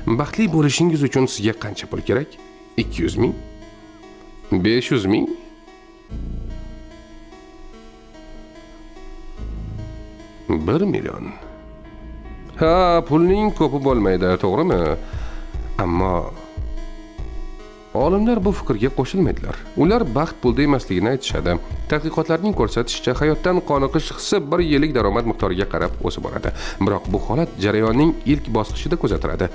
Baxtli bo'lishingiz uchun sizga qancha pul kerak? 200 ming? 500 ming? 1 million. Ha, pulning ko'pi bo'lmaydi, to'g'rimi? Ammo olimlar bu fikrga qo'shilmaydilar. Ular baxt pulda emasligini aytishadi. Tadqiqotlarning ko'rsatishicha, hayotdan qoniqish hissi bir yillik daromad miqdoriga qarab o'sib boradi. Biroq bu holat jarayonning ilk bosqichida kuzatiladi.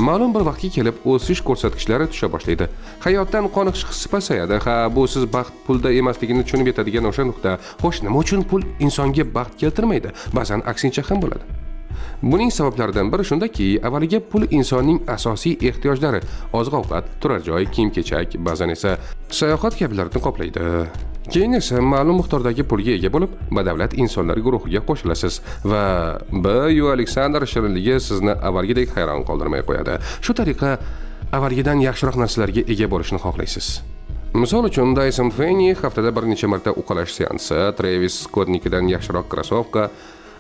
Ma'lum bir vaqtga kelib o'sish ko'rsatkichlari tusha boshlaydi. Hayotdan qoniqish hissi pasayadi. Ha, bu siz baxt pulda emasligini tushunib yetadigan o'sha nuqta. Xo'sh, nima uchun pul insonga baxt keltirmaydi? Ba'zan aksincha ham bo'ladi. Buning sabablaridan biri shundaki, avvaliga pul insonning asosiy ehtiyojlari oziq-ovqat, turar joy, kiyim-kechak, ba'zan esa sayohat kabilarni qoplaydi. Keyin esa ma'lum miqdordagi pulga ega bo'lib, badavlat insonlar guruhiga qo'shilasiz va B.U. Aleksandr shirinligi sizni avvalgidek hayron qoldirmay qo'yadi. Shu tariqa avvalgidan yaxshiroq narsalarga ega bo'lishni xohlaysiz. Misol uchun, Dyson Fanny haftada bir necha marta uqalash seansi, Travis Scottnikidan yaxshiroq krossovka,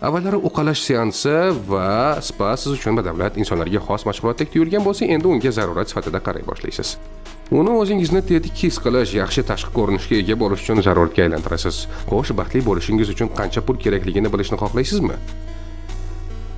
avvallari uqalash seansi va spa siz uchun badavlat insonlarga xos mashg'ulotdek tuyulgan bo'lsa, endi unga zarurat sifatida qaray boshlaysiz. Uni o'zingizni tetik his qilish, yaxshi tashqi ko'rinishga ega bo'lish uchun zaruratga aylantirasiz. Xo'sh, baxtli bo'lishingiz uchun qancha pul kerakligini bilishni xohlaysizmi?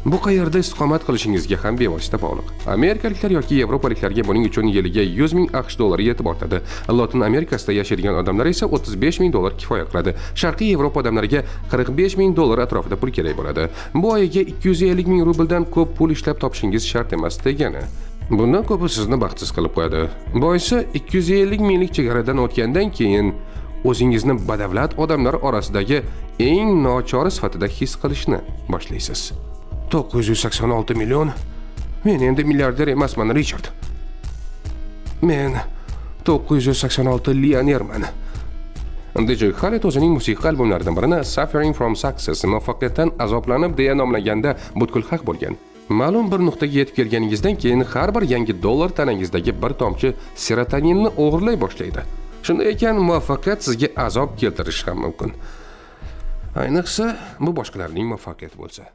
Bu qayerda istiqomat qilishingizga ham bevosita bog'liq. Amerikaliklar yoki yevropaliklarga buning uchun yiliga 100 ming AQSh dollari yetib ortadi. Lotin Amerikasida yashaydigan odamlar esa 35 ming dollar kifoya qiladi. Sharqiy Yevropa odamlariga 45 ming dollar atrofida pul kerak bo'ladi. Bu oyiga 250 ming rubldan ko'p pul ishlab topishingiz shart emas degani. Bundan ko'pi sizni baxtsiz qilib qo'yadi. Boisi 250 minglik chegaradan o'tgandan keyin o'zingizni badavlat odamlar orasidagi eng nochori sifatida his qilishni boshlaysiz. 986 million. Men endi milliarder emasman, Richard. Men 986 millionerman. DJ Khaled o'zining musiqa albomlaridan birini Suffering from Success, muvaffaqiyatdan azoblanib deya nomlaganda butkul haq bo'lgan. Ma'lum bir nuqtaga yetib kelganingizdan keyin har bir yangi dollar tanangizdagi bir tomchi serotoninni o'g'irlay boshlaydi. Shunday ekan, muvaffaqiyat sizga azob keltirishi ham mumkin. Ayniqsa, bu boshqalarning muvaffaqiyati bo'lsa.